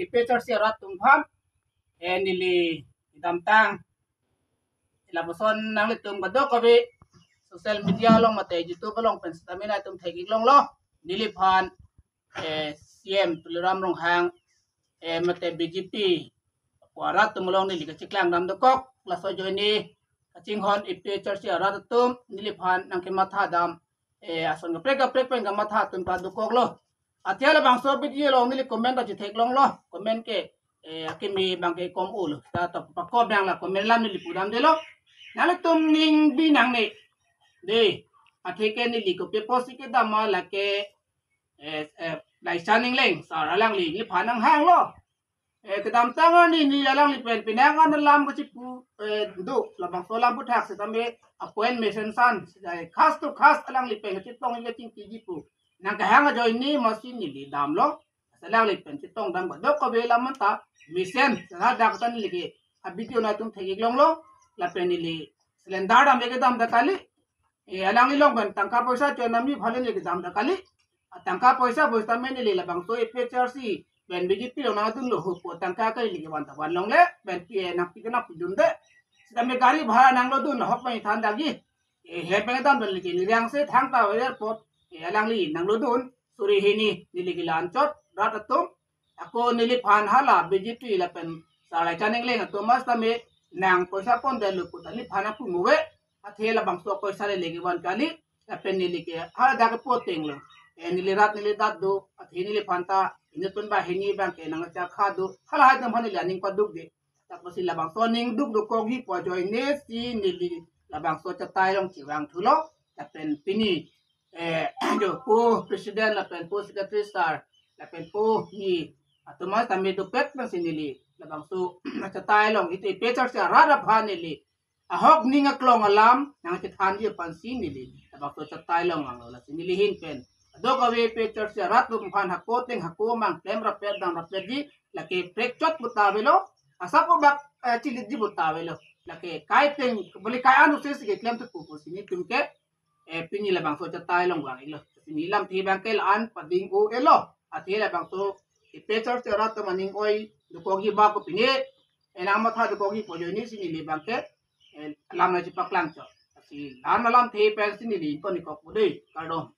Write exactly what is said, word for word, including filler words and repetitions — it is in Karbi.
APHLC arat atum aphan, eh, neli kedamtang lapuson nanglitum kadokave social media along mate YouTube along pen sitame nangtum thek-ik longlo. Neliphan, eh, CEM Tuliram Ronghang, eh, mate BJP arat atum along neli kacheklang dam dokok. Laso ajoine kachinghon APHLC arat atum neliphan nangkematha dam, eh, ason kaprek kaprek pen kamatha atum ta dokoklo. Athe labangso video along neli comment ta chethek longlo. Comment ke, eh, akimi abang ke kom ulo. Ta to pakop abang la comment alam neli pudamdelo. Nanglitum ning bi nangne. Dei, athe ke neli kopi apotsi kedam ma lake, eh, eh, Laichan Engleng sar alangli neliphan nanghanglo. Eh, kedamtang arni neli alangli pen penang an alam kachipu, eh, do, labangso alam aputhak sitame apoint mesen san, eh, khas to khas alangli pen kachetong kachingki ji pu nangkehang ajoine masi neli damlo. Alangli pen chetong dam kadokave alam anta mesen, sa dak ta neli ke a video nangtum thek-ik longlo. Lapen neli cylinder dam ke kedam dak kali. Eh, alangli along pen tangka poisa cho nami aphan neli kedam dak kali. Atangka poisa poisa sitame neli labangso APHLC pen BJP along nangdunlo, hupo tangka ke neli kevan ta van longle, pen pi, eh, nangpi ke nangpidunde. Sitame gari bhara nanglodun ahok pen than dagi. Eh, he pen kedam pen neli ke neli rang se thangta airport, eh, alangli nanglodun suri hini neli ke la-anchot rat atum. Ako neliphan hala BJP lapen sar Laichan Engleng atum mas tame nang poisa pondetlo pu ta neliphan apu muve. Athe labangso poisa le neli kevan kali. Lapen neli ke hala dak ke potenglo. Eh, neli rat neli dat do. Athe neliphan ta inut pen banghini abang ke nangchakha do. Hala hai atum aphan neli aning padukde. Tapotsi labangso aning duk dokok ji pu ajoine si neli labangso achatai along chevang thulo. Lapen pini, eh, jo po president lapen po secretary sir lapen po ni atum mas tame dopet pensi neli labangso achatai along ite APHLC arat aphan neli ahok ning aklong alam nangchethanji aphansi neli labangso achatai along vanglo. Lasi neli ahin pen kadokave APHLC arat atum aphan hako ateng hako amang klem rapet dam rapetji, lake prekchot puta avelo, asap obak, eh, chilitji puta avelo. Lake kai ateng beli kai an uses ke klem tu pupu si nelitum ke, eh, pini labangso achatai along vang-iklo. Si neli lamthe abang ke la-an pading o-elo. Athe labangso APHLC arat atum aning oi dokok ji ba ko pine, eh, nangmatha dokok ji pu ajoine si neli abang ke, eh, alam nangchepaklang chot. Si la-an alamthe pensi neli ingkoi-ikok pu dei, kardom.